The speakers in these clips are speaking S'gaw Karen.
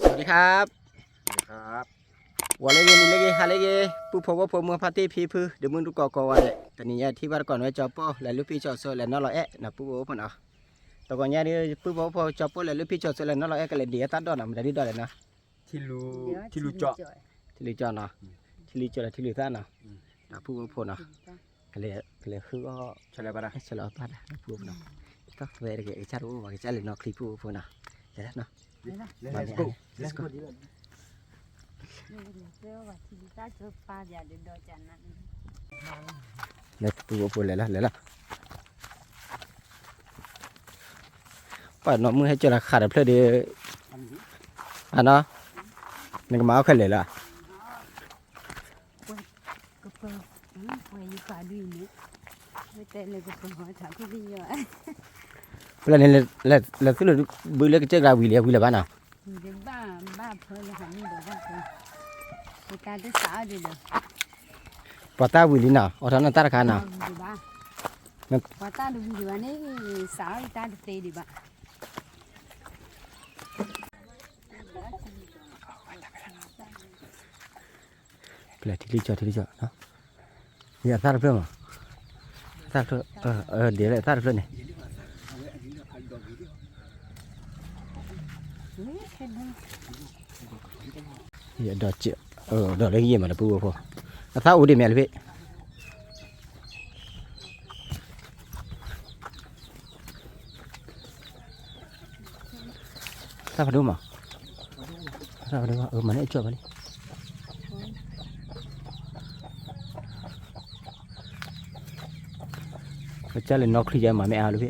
สวัสดีครับ ဝီၤလၢဂ့ၤ နံၤလၢဂ့ၤ ဟါလၢဂ့ၤ ပုၢ်ဖိဝဲၢ်ဖိ မုၢ်ဖါတံၢ်ဖံဖု ဒီးမုၢ်တကိးကိးဂၤဒဲး တနံၤညါထံၣ်ဘၣ်တကိးန့ၣ်ဝဲ ကၠီပိၢ်လဲၤလုၢ်ဖံးကၠီဆိ လဲၤနီၣ်လီၤအဲၣ်နီၤ ပုၢ်ဖိဝဲၢ်ဖိနီၤ. တဂီၤညါဒီး ပုၢ်ဖိဝဲၢ်ဖိ ကၠီပိၢ်လဲၤလုၢ်ဖံးကၠီဆိ လဲၤနီၣ်လီၤအဲၣ် ကလဲၤဒံးအတၢ်ဒိၣ်နီၤ မတၤဒ်ဒိၣ်လဲၣ်နီၤ. ထံလူၤကၠီ ထံလူၤကၠီနီၤ ထံလူၤကၠီဒီးထံလူၤသၣ်နီၤ ဒီးပုၢ်ဖိနီၤ ကလဲၤ ကလဲၤဃုအီၣ် ဆဲးလီၤအီၣ်ဘၣ်ဒီး ပုၢ်ဖိနီၤ. တၢ်ဝဲတဂ့ၤ ကစၢ်တအိၣ်ဘၣ် ကစၢ်လဲၤနီၣ်ချံ ပုၢ်ဖိနီၤ. လဲၤလီၤနီၤ လဲၤ ပုၢ်ဖိလဲၤလီၤ လဲၤလီၤ ပှၤနီၢ်မုၢ်ဟဲကၢၤလီၤဃာ်တဖျၢၣ်ဒီး အနီၤ နကမၤအီၣ်ခဲလၢာ်လီၤ. ပှၤန့ၣ် လဲၤသူၣ်လၢဘုလၢကစၢၢ်ကျါဝံၤလံ ဝံၤလၢၤဘၣ်နီၤ. ပှၤတၢ်ဝံၤလံနီၤ အီၣ်ထီၣ်နတၢ်တခါနီၤ. ပှၤတၢ်တဝံၤဒံးဘၣ်န့ၣ် စးအီၣ်တၢ်တသ့ဒံးဘၣ်. ဖဲလဲၣ် ထံလံကၠီ ထံလံကၠီ ယအသၣ်တဖျၢၣ်မး အသၣ်တဖျၢၣ် ဒ်လဲၣ်အသၣ်တဖျၢၣ်န့ၣ် ဒီးလၢယံာ်မးဒီးပုၢ်ဝဲၢ်ဖိ အသၣ်အိၣ်ဒံးမ့ၢ်လၢဖဲ သၣ်ဖးဒိၣ်မး သၣ်ဖးဒိၣ်မး အမၤန့ၢ်အကၠီၣ်ဘၣ်လံ ပကၢ်လဲၤနီၣ်ချံယဲမၤမ့ၢ်အါလၢဖဲ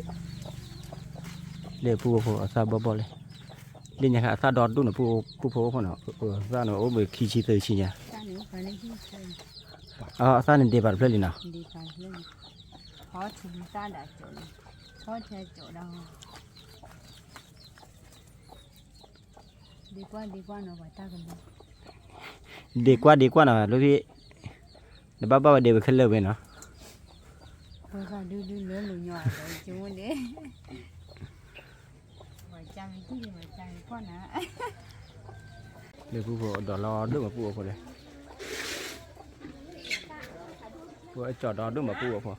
လၢပုၢ်ဝဲၢ်ဖိအသၣ်ဘီၣ်ဘီၣ်လဲၣ် လၢညါခါအသၣ်ဒီဒိၣ်န့ၣ် ပုၢ်ဖိဖိနီၤ အသၣ်န့ၣ်အိၣ်ဘၣ်ခံဆံသၢဆံညါ အသၣ်န့ၣ်ဒံးပာ်တဖျၢၣ်လံနီၤ ဒ့ကွၢ်ဒ့ကွၢ်နီၤ လၢဖဲ နဘၣ်ဘၣ်ဝဲဒဲးဝဲခဲလၢာ်ဝဲနီၤ လၢပုၢ်ဖိအဒိးလီၤဒိၣ်မးပုၢ်ဝဲၢ်ဖိလဲၣ် ဝဲကၠီၣ်ဒီဒိၣ်မးပုၢ်ဝဲၢ်ဖိ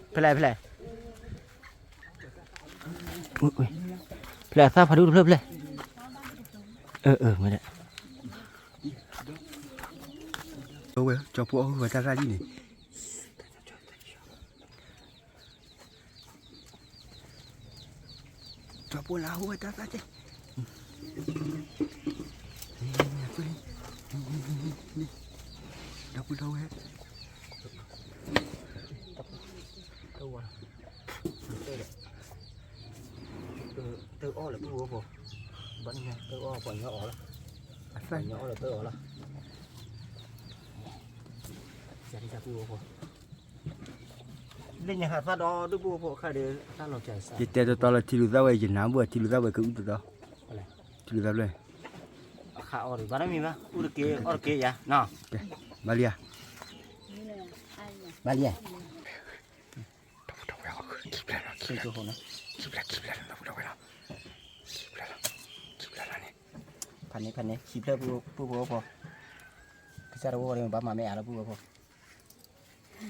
ဖဲလဲၣ် ဖဲလဲၣ် ဖဲလဲၣ်အသၣ်ဖးဒိၣ်တဖျၢၣ်ဖဲလဲၣ် အၢ အၢ မ့ၢ်ဒၣ် ဝဲ ကၠီဖိအီၣ်ဝဲတၢ်သၣ်ယံၣ်န့ၣ် ကၠီဖိလၢဟူဝဲတၢ်သၣ်က့ ဒီပုၢ်ဒီဝဲၢ် တၢ်အီၣ်လၢပုၢ်ဝဲၢ်ဖိ ဘၣ်န့ၣ်တၢ်အီၣ်ပှၤညီအီၣ်လီၤ ပှၤညီအီၣ်လၢတၢ်အီၣ်လီၤ ပုၢ်ဝဲၢ်ဖိ လၢညါခါသၣ်ဒီဒိၣ်ပုၢ်ဝဲၢ်ဖိအခါဒီး သၣ်လီၤစၢ်စး ယတဲတီတီလၢထံလူၤသၣ်ဝဲ ယနၢ်ဘၣ်ထံလူၤသၣ်ဝဲကအုၣ်တီတီ ထံလူၤသၣ်ဖျၢၣ် အခါအီၣ်ဒီး ဘၣ်နီတမံၤဘၣ် အူတက့ၢ် အီၣ်တက့ၢ်ယၤနီၤ ဘၣ်လံဧါ ဘၣ်လံဧါ ခံဖျၢၣ်လီၤ ခံဖျၢၣ်လီၤ ခံဖျၢၣ်လီၤ ခံဖျၢၣ်လီၤ ခံဖျၢၣ်လီၤန့ၣ် ဖးန့ၣ် ဖးန့ၣ် ခံဖျၢၣ်ပုၢ်ဖိဝဲၢ်ဖိ ကစၢ်တဝီဝဲဘၣ်မၤမ့ၢ်အါလၢပုၢ်ဝဲၢ်ဖိ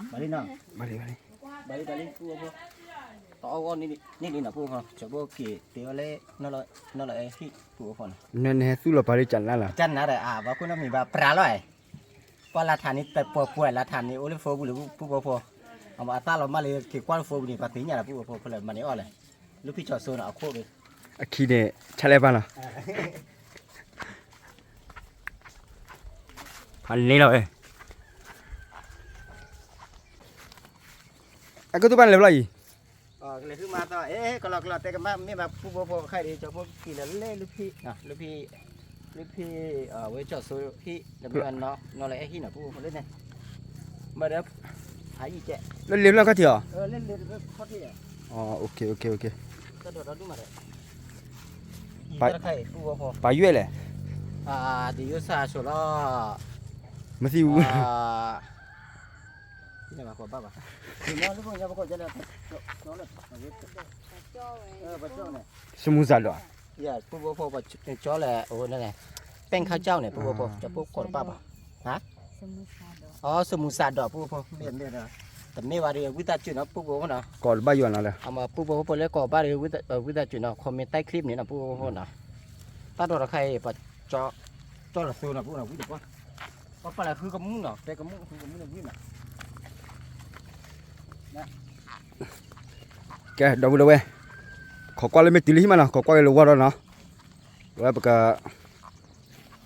ဘၣ်လံနီၤ ဘၣ်လံ ဘၣ်လံ ဘၣ်လံ ပုၢ်ဝဲၢ်ဖိ တအီၣ်ဂီၢ်န့ၣ်လံနီၤ ပုၢ်ဝဲၢ်ဖိ ကၠီဘိက့ၤတ့အီၤလၢ နီၢ်လီၤအဲၣ်ဟံၣ် ပုၢ်ဝဲၢ်ဖိနီၤ နဟဲသူၣ်လီၤပာ်လၢကနါလၢ် ကနါဒီး အဘၣ်ခိၣ်နီတမံၤဘၣ် ပြးလီၤ ပှၤလၢထးန့ၣ် တပှဲၤပှဲၤလၢထးန့ၣ် အိၣ်လၢဖိပူၤလၢပုၢ်ဝဲၢ်ဖိ အသၣ်လီၤမၢ်လၢက့ၤကွၢ်လၢဖိပူၤန့ၣ် ပှၤသ့ၣ်ညါလၢပုၢ်ဝဲၢ်ဖိ ဖဲလဲၣ်မၤန့ၢ်အီၣ်လဲၣ် လုၢ်ဖံးကၠီဆိနီၤ အခိၣ်ဒီး အခံန့ၣ် ဆါလဲၣ်ပၢ်လီၤ ဖးန့ၣ်လီၤ အကသူၣ်ဘၣ်န့ၣ်လဲၤဘျီအံၤ ကလဲၤဃုမၤသီ အဲ ကလီကလီ တဲကမၣ် မ့ၢ်ဘၣ်ပုၢ်ဖိဖိခါဒီး ကၠီဖိက့ၤလၢလၢလုၢ်ဖံး လုၢ်ဖံး လုၢ်ဖံး ဝဲကၠီဆိဟံၣ် လၢမ့ၢ်နီၢ်လၢအဲၣ်ဟံၣ်နီၤ ပုၢ်ဖိလၢန့ၣ် မၤဒီး ဖးယံာ်ကဲ လၢလ့ၢ်ဖျၢၣ်ခီၣ်ထံးအီၤ လ့ၢ်လ့ၢ်ခီၣ်ထံး ကဒီးဒီဒူၣ်မးဒီး ပာ်ယွဲၢ်လဲၣ် ဒ်ယိၣ်စၢ်ဆိလီၤ မသံဝူ ယ န့ၣ်ဘၣ်ကီးဘၣ်ဘၣ်, န့ၣ်လၢပကညီပကီးကဲလဲၣ်, ကၠီလဲၣ်, ပကၠီန့ၣ်, စမူစးဒီး, ယၤ ပူဖိဖိ, ကၠီလဲၣ်, အိၣ်န့ၣ်လဲၣ်, ပဲၣ်ခါကၠီန့ၣ် ပူဖိဖိ, ကၠီဖိကီးတဘၣ်ဘၣ်, ဟါ, အိ စမူစးဒီး ပူဖိဖိ, တမ့ၢ်ဘၣ်ဒီး ဝံသးစူၤနီၤ ပူဖိဖိနီၤ, ကီးတဘၣ်ယွၤနီၤလၢ, အမ့ၢ်ပူဖိဖိလၢကီးဘၣ်ဒီး ဝံသးစူၤနီၤ comment တၢ် clip န့ၣ်နီၤ ပူဖိဖိနီၤ, တၢ်ဒိးတခါအံၤ ပှၤကၠီ, ကၠီလီၤသိနီၤ ပူဖိနီၤ ဝံသးကွၢ် ပှၤပာ်လၢဃုကမူၣ်နီၤ တဲကမူၣ်ဃုကမူၣ်န့ၣ်ဝံနီၤ, ကဲ ဒီပုၢ်ဒီဝဲၢ်, ခိးကွၢ်လၢမ့ၢ်တုၤလၢဟံၣ်မးနီၤ ခိးကွၢ်က့ၤလၢဝီဒီးနီၤ, ဝဲပက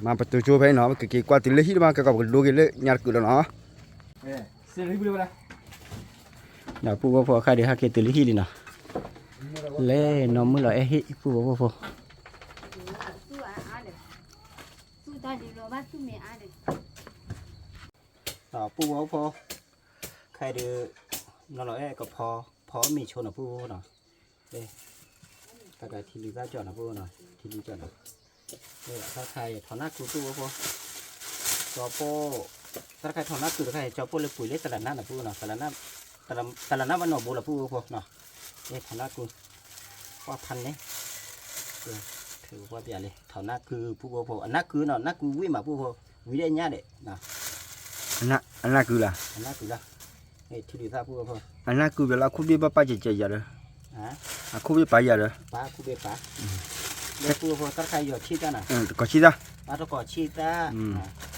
မၤပတုၤကၠိဖဲအံၤနီၤ ပကက့ၤကွၢ်တုၤလၢဟံၣ်တမး ကဲကီးပကဒိက့ၤလၢညါတကုာ်လီၤနီၤ, ဒီးပူဖိဖိအခါဒီး ဟဲက့ၤတုၤလၢဟံၣ်လံနီၤ, လဲၤနီၢ်မုၢ်လီၤအဲၣ်ဟံၣ် ပူဖိဖိဖိ ပူဖိဖိ, ခဲအံၤဒုး နီၢ်လီၤအဲၣ်ကဖီ, ဖီမ့ၤဆိနီၤ ပူဖိနီၤ, တၢ်တခါထံလုၢ်သၣ်ကၠီနီၤ ပူဖိနီၤ ထံလုၢ်ကၠီနီၤ, တၢ်တခါအံၤ ထီၣ်နၢ်ကုပူဖိဖိ, ကၠီပိၢ်, တၢ်တခါထီၣ်နၢ်ကုတခါအံၤ ကၠီပိၢ်လၢပှ့ၤလၢတလးနၢ်နီၤ ပူဖိနီၤ, တလးနၢ်ဘၣ်နီၢ်ဘိလီၤ ပူဖိဖိနီၤ, ထီၣ်နၢ်ကု ကွၢ်ဖးန့ၣ်, ထုးကွၢ်ပျးလံ ထီၣ်နၢ်ကု ပူဖိဖိ အနၢ်ကုနီၤ နၢ်ကုဝံၣ်မး ပူဖိဖိ, ဝံၣ်ဒၣ်ညါဒဲး, အနၢ်ကုလီၤ, အနၢ်ကုလီၤ, ထံလုၢ်သၣ် ပူဖိဖိ, အနၢ်ကုဘၣ်လၢအခိၣ်ဘ့ၣ်ဘၣ်ပာ်စဲးစဲးယၤဒီး, အခိၣ်ဘ့ၣ်ပာ်ယၤဒီး, ပူဖိဖိ တၢ်တခါယီၤဆံၣ်တၢ်နီၤ, တကိးဆံၣ်တၢ်, တကိးဆံၣ်တၢ်,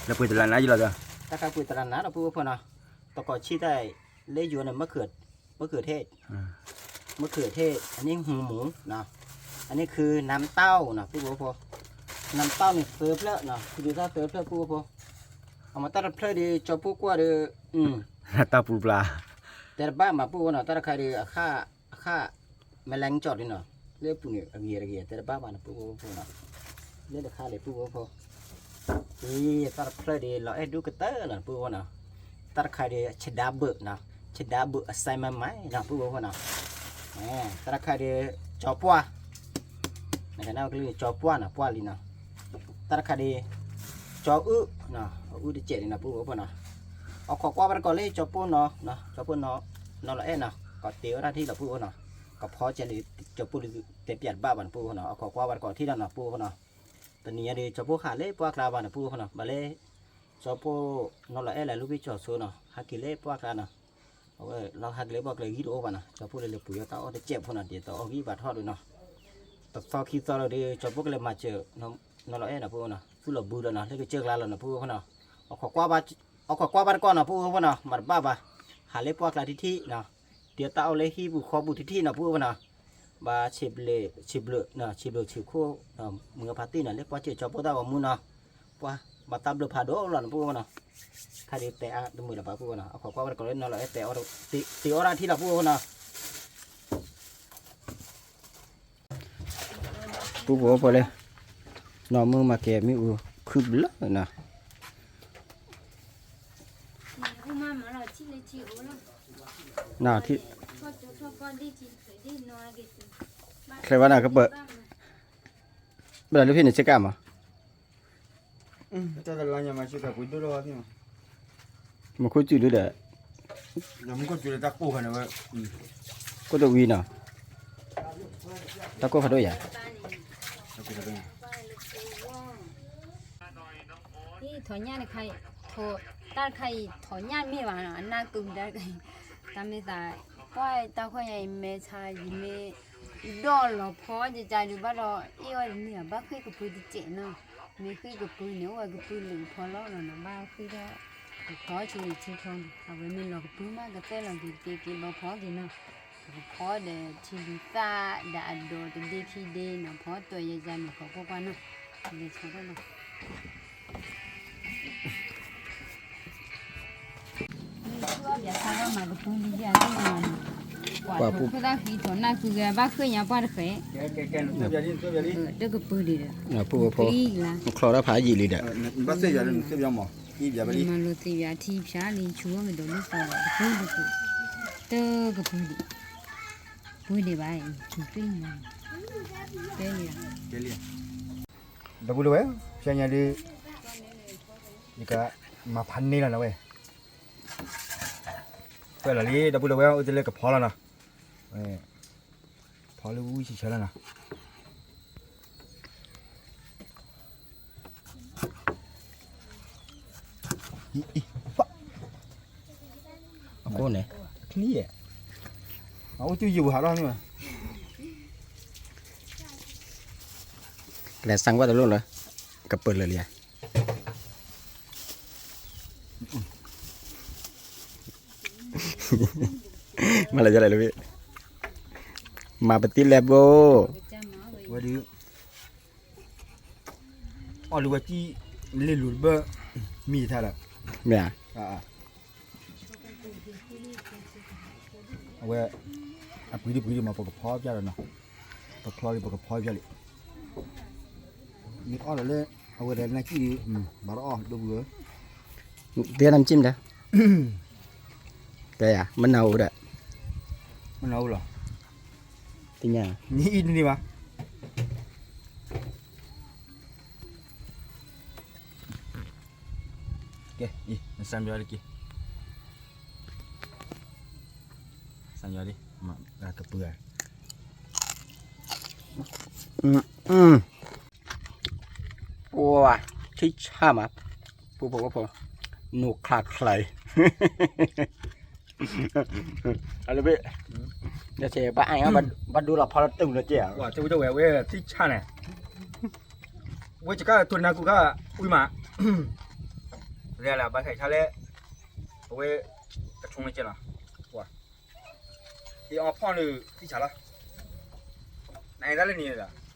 လၢပှ့ၤတလးနၢ်ယလီၤဒီး, တၢ်တခါပှ့ၤတလးနၢ်ဒီး ပူဖိဖိနီၤ, တကိးဆံၣ်တၢ် လၢယိၤန့ၣ် မ့ၢ်ခုးထဲ့, မ့ၢ်ခုးထဲ့ အန့ၣ်ဟူမူနီၤ, အန့ၣ်ခုးနၢ်တၢ်အိၣ်နီၤ ပူဖိဖိ, နၢ်တၢ်အိၣ်န့ၣ်သၢဖျၢၣ်နီၤ ထံလုၢ်သၣ်သၢဖျၢၣ် ပူဖိဖိ, အမ့ၢ်တၢ်တဖျၢၣ်ဒီး ကၠီပိၢ်ကွၢ်ဒီး, တၢ်ပူၤပျါ, တဲတဘၣ်မး ပူဖိနီၤ တၢ်တခါဒီး အဃၣ်, အဃၣ်, မ့ၢ်လဲၤကၠီဒ်နီၤ, လၢပူၤန့ၣ် အဂ့ၤတဂ့ၤ တဲတဘၣ်မးနီၤ ပူဖိဖိနီၤ, လၢတခါလံ ပူဖိဖိ အံၤ တၢ်တဖျၢၣ်ဒီး လီၤအဲၣ်ဒိၣ်ကတၢၢ်နီၤ ပူဖိနီၤ, တၢ်တခါဒီး ဆဒါဘုးနီၤ, ဆဒါဘုးအစဲမၤမၤနီၤ ပူဖိဖိနီၤ, တၢ်တခါဒီး ကၠီပှၢ်, နကနၣ်ကလုၢ် ကၠီပှၢ်နီၤ ပှၢ်လံနီၤ, တၢ်တခါဒီး ကၠီအုၣ်, အအုၣ်တစဲးလံနီၤ ပူဖိဖိနီၤ, အခိးကွၢ်ဘၣ်တကိးလၢ ကၠီပိၢ်နီၤ, ကၠီပိၢ်နီၤ, နီၢ်လီၤအဲၣ်နီၤ ကီးတ့အီၣ်တၢ်ထံၣ်လီၤ ပူဖိဖိနီၤ, ကဖီစဲးလံ ကၠီပိၢ်လံ တဲပျးတဘၣ်ဘၣ်နီၤ ပူဖိဖိနီၤ, အခိးကွၢ်ဘၣ်တကိးထံၣ်လီၤနီၤ ပူဖိဖိနီၤ, တနံၤညါဒီး ကၠီပိၢ်ဟးလၢပှၢ်ကျါဘၣ်နီၤ ပူဖိဖိနီၤ, ဘၣ်လၢ ကၠီပိၢ်နီၢ်လီၤအဲၣ်လၢလူဘံၣ်ကၠီဆိနီၤ ဟဲက့ၤလၢပှၢ်ကျါနီၤ, အဝဲလီၤဟဲက့ၤလၢပှၢ်ကျါဂံၢ်တအိၣ်ဘၣ်နီၤ, ကၠီပိၢ်လၢလၢပှ့ၤအီၣ်တၢ်အီၣ်တစဲးဖိနီၤ ဒ်သိးအီၣ်ဂံၢ်ဘၣ်ထီၣ်ဒုးနီၤ, တသီခံသီလီၤဒီး ကၠီပိၢ်ကလဲၤမၤစၢၤ နီၢ်လီၤအဲၣ်နီၤ ပူဖိနီၤ, သူၣ်လီၤဘုလီၤနီၤ လၢကစၢၢ်ကျါလီၤနီၤ ပူဖိနီၤ, အခိးကွၢ်ဘၣ်တကိးနီၤ ပူဖိဖိနီၤ မၤတဘၣ်ဘၣ်, ဟးလၢပှၢ်ကျါထံထံၣ်နီၤ, ဒ်တၢ်အီၣ်လၢဟံၣ်ပူၤဃီပူၤထံထံၣ်နီၤ ပူဖိနီၤ, ဘၣ်ဆံးဘျုး, ဆံးဘျုး, ဆံးဘျုးဆံးခိၣ်, မုၢ်အဖါတံၢ်နီၤ လၢပှၢ်စၢၤကၠီပိၢ်တၢ်ဂီၤမူနီၤ, ပှၤဘၣ်တၢ်ဘျုးဖးဒိၣ်လီၤနီၤ ပူဖိနီၤ, ခါဒုးတဲအါတမုာ်လၢၤဘၣ် ပူဖိနီၤ, အခိးကွၢ်ဘၣ်တကိးလၢနီၢ်လီၤအဲၣ် တ့အီၣ်တၢ်ထံၣ်လီၤ ပူဖိနီၤ ပူဖိဖိလၢ နီၢ်မုၢ်မၤကဲၤမ့ၣ်အူခုၣ်ဘျၢနီၤ, နထံၣ်, ချဲဝဲနၤကပၢၢ်, ဘၣ်လၢဖဲန့ၣ်စ့ၢ်ကီးမး, မူခိၣ်စူၤဒုဒီး, ကိၣ်တဝံၤနီၤ, တၢ်ကိၢ်ဖးဒိၣ်ယၤ ထီၣ်ညၣ်တခါအံၤ, ထီၣ်, တၢ်တခါအံၤ ထီၣ်ညၣ်မ့ၢ်ဘၣ်နီၤ, အနၢ်ကုတၢ်တခါအံၤ, တၢ်မ့ၢ်သး, ပှၢ်တၢ်ခီၣ်ညါအံၤ မဲာ်ဆါယမ့ၢ်, ဒီၣ်လီၤဖီယကါဒုးဘၣ်ဒီး အ့ၣ်အီၣ်တန့ၢ်ဘၣ် ဘၣ်ဃ့ၢ်ကပၢတစဲးနီၤ, မ့ၢ်ဃ့ၢ်ကပၢန့ၣ် အိၣ်ဝဲကပၢလၢကဖီလီၤနီၤ, ဘၣ်ဃ့ၢ်ဒီး, ကဖီဆူၣ်ဆူၣ်ထီန့ၣ် အဝဲမ့ၢ်လီၤကပၢမး ကသဲၣ်လီၤက့ၤက့ၤက့ၤလီၤဖီက့ၤနီၤ, ကဖီဒီးထံဒုးသၣ်ဒီးအဒိးတဒ့ခံဒ့နီၤ, ဖီတွဲယယၤန့ၣ် ခီကွၢ်ကွၢ်နီၤ, လဲၤဆီထီၣ်လီၤ. ပှၤဖိသၣ်ဃံထီၣ်နၢ်ကုဂဲၤ ဘၣ်ဃ့ၢ်ညါပှၢ်တဃဲး, တကပၢဒံးဒီး, မၤလိာ်သ့ၣ်ယၤထံဖျါလံ ဆူဝဲကဒီးလၢသီဒီး တကပၢဒံး, တကပၢဒံး, ပၢဒံးဘၣ်, တဲလံ, ဒီပုၢ်ဝဲၢ်, ဖျါညါဒုး, ယက, မၤဖးန့ၢ်လီၤနဝဲ, ကွဲးလီၤလံ ဒီပုၢ်ဒီဝဲၢ် အိၣ်တ့ၢ်လၢကဖီလီၤနီၤ, ဖီလၢဝံၣ်ဆံဆၢလီၤနီၤ, အဃိန့ၣ် အအိၣ်တ့ၢ်ယံာ်ပူၤဟးထီၣ်န့ၣ်ဘၣ်, ကလဲၤဆါကွၢ်တလိၣ်လၢ ကပၢၤလၢာ်လံဧါ မၤလၢယလဲၣ်လၢဝံၣ်, မၤပတံၢ်လဲၣ်ဘိ, ဝဲဒုး, အီၣ်လၢဝဲကံၣ်, လ့ၣ်လူၤတဘၢၣ်, မံၤထါဒီး, မ့ၢ်ဧါ, အဝဲ, အပှ့ၤဒံးပှ့ၤဒံးမး ပကဖီပျၢ်ဒီးနီၤ, ပချီလံ ပကဖီပျၢ်လံ, မ့ၢ်အီၣ်ဒီးလၢ, အဝဲဒီးနၢ်ကံၣ်ဒံး, ဘၣ်ဒီးအီၣ်ဒိၣ်ဘုဧၢ, တဲနၢ်ကံၣ်မ့ၢ်ဒီး တဲယၤ မနၤအိၣ်ဒီး, မနၤအိၣ်လီၤ, သ့ၣ်ညါ, နအံၤတန့ၢ်ဘၣ်, ကဲ, နစံးဘျုးတက့ၢ်, စံးဘျုး, ကပၢၤ, ပှၤ, ထံဆၣ်မး, ပူဖိဝဲဖိ, နိၣ်ခးချၢ, အလၢဘ့ၣ်, ဘၣ်အါ, ဘၣ်ဒိလီၤဖီလၢတုၤလၢကဲဧါ, ဝဲဝဲဝဲထံဆၣ်န့ၣ်, ဝဲကကၢ်ထိၣ်နါကူကၢ်, ဝံၤမး, လဲၤလၢဘၣ်ခဲဆါလဲၣ်, အဝဲ, ကဆိကဲလီၤ, အအီဖီၣ်န့ၣ်ထံဆၣ်လီၤ, နအဲၣ်ဒၣ်လၢန့ၣ်ဒီး လီၤလီၤထံလူၤသၣ်လီၤ,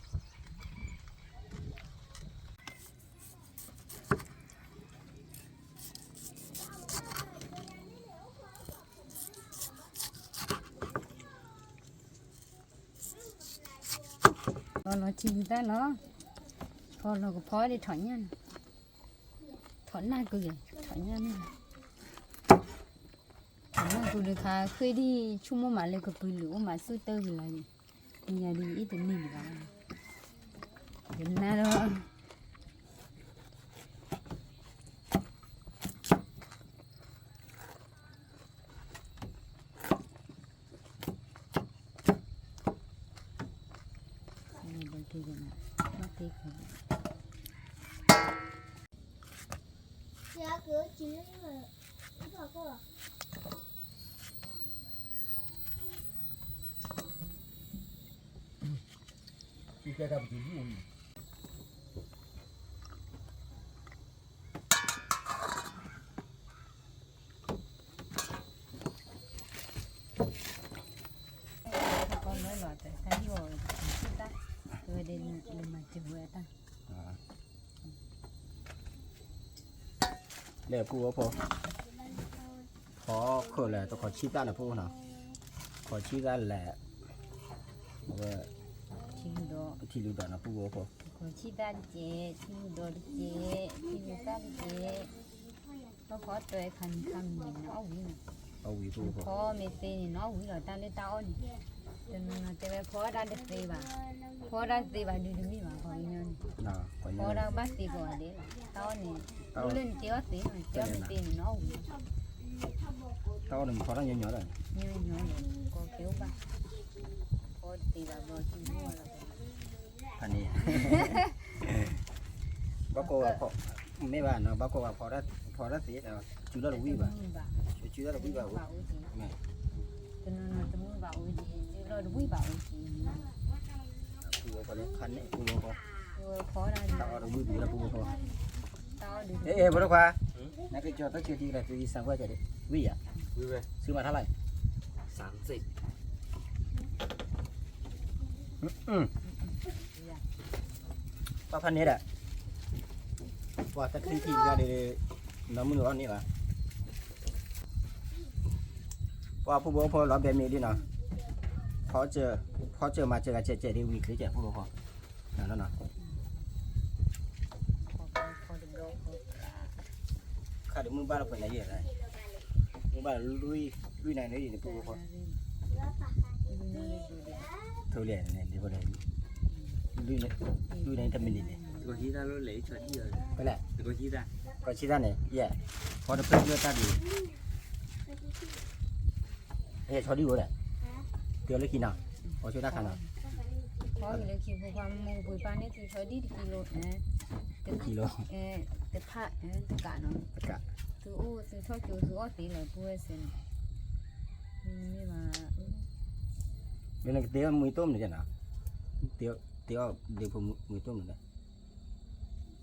ဖီလီၤကဖီဒ်ထီၣ်ညၣ်န့ၣ်, ထီၣ်နၢ်ကုၤ, ထီၣ်ညၣ်န့ၣ်, ထီၣ်နၢ်ကုၤတခါ ဃ့ဒ်ဆိကမိၣ်မးလၢကပုၤလုာ်အိၣ်မး သူၣ်တၢ်ဂ့ၤလီၤန့ၣ်, ယၤဒ်အံၤတန့ၢ်ဒံးဘၣ်, ယနၢ်ဒီး လဲၤပူဖိ, ဖီခိၣ်လဲၣ် တခီဆံသၣ်န့ၣ်ဖိနီၤ, ခီဆံသၣ်လဲၣ်, အဝဲ, ထံလူၤဒီးနီၤ ပူဖိ, ခီဆံသၣ်တကဲး, ထံလူၤဒီးတကဲး, ထံလူၤသၣ်တကဲး, ပဖီတၢ်ခါမံၤခါမံၤန့ၣ် အီၣ်ဝံၤန့ၣ်, ဖီမ့ၢ်သ့န့ၣ် နီၣ်ဝံၤလီၤ တၢ်လၢတၢ်အီၣ်န့ၣ်, တနီၤနီၤတဲဝဲဖီဒၣ်တသ့ဘၣ်, ဖီဒၣ်တသ့ဘၣ်ဒုးတမ့ၢ်ဘၣ် ပှၤကညီန့ၣ်, ဖီဒၣ်ကဘၣ်သ့ကိးဂၤဒဲးလီၤ, တၢ်အီၣ်န့ၣ်, အိၣ်လၢနတဲအီၣ်သ့မး တဲအီၣ်မ့ၢ်သ့န့ၣ် နီၣ်ဝံၤ, တၢ်အီၣ်န့ၣ်မ့ၢ်ဖီတၢ်ညီညီဒီး, ညီညီလီၤ ကီကဲအိၣ်ဘၣ်, ဖီတသ့ဘၣ်ဘျီကံၢ်မ့ၢ်လီၤ, ဖးန့ၣ်, ဘၣ်ကိးဝဲ, မ့ၢ်ဘၣ်နီၤ ဘၣ်ကိးဝဲ, ဖီတၢ်သ့, စုလီၤတဝံၣ်ဘၣ်, စုလီၤတဝံၣ်ဘၣ်, တနီၤနီၤတမုာ်ဘၣ်အိၣ်က့ၤ, စုလီၤတဝံၣ်ဘၣ်အိၣ်က့ၤ, ပူဖိလၢခါန့ၣ် ပူဖိ, တၢ်အီၣ်တဝံၣ်ပူၤလၢပူဖိ, အဲ အဲ ဖိဒိၣ်ခွါ, နကကၠီၤတၢ်ဆၢထံကဒီး သုယစံးကွၢ်ကဒီး, ဝံၣ်ယၤ, ဝံၣ်ဝဲ, စုမၤထါလၢ်, စၢ်စ့ၣ် ပှၤဖးန့ၣ်ဒီး, ပှၤတထံၣ်ထံၣ်တဂၤဒီး, နီၢ်မုၢ်နုာ်အီၣ်န့ၢ်ဘၣ်, ပှၤဖိဖိဖိလီၤဘဲမ့ၢ်ဒ်နီၤ, ဖီစၢၤ, ဖီစၢၤမၤစၢၤဂၤစဲးစဲးဒ်ဝံၤချ့စဲးဖိဖိဖိ, နီၤနီၤ, ခါဒီးမုၢ်ဘၣ်လီၤဖဲနၤယဲၢ်, မုၢ်ဘၣ်လီၤလွံၢ်နၤယဲၢ်န့ၣ်ဖိဖိဖိ ထိလၢန့ၣ် ဒ်န့ၣ်, ဒ်န့ၣ်တမံၤန့ၣ်န့ၣ်, ဖဲလဲၣ်, ကီၢ်ဆံသၣ်န့ၣ် ယဲၢ်, ဖီတဖျၢၣ်ဖျၢၣ်တၢ်ဒုး, ဟဲဆီဒံၣ်အိၣ်ဒီး, တုၤအီၤလၢခံနီၤ, အီၤဆိတၢ်ခါနီၤ, ထီလၢခံဖိခွါမူပှ့ၤပၢ်န့ၣ် သုဆီဒံၣ်တကံလိ, တကံလိ, တဖၣ်, တကးနီၤ, တကး, သုအိၣ်သုထီၣ်ကၠိသုအီၣ်သ့လီၤ ပုၢ်ဝဲၢ်စဲန့ၣ်, မ့ၢ်ဘၣ်, မ့ၢ်နကတ့အီၣ်မူတိၢ်မနုၤကဲနီၤ, တ့အီၣ်ဒ့ဖိမူတိၢ်မနုၤလဲၣ်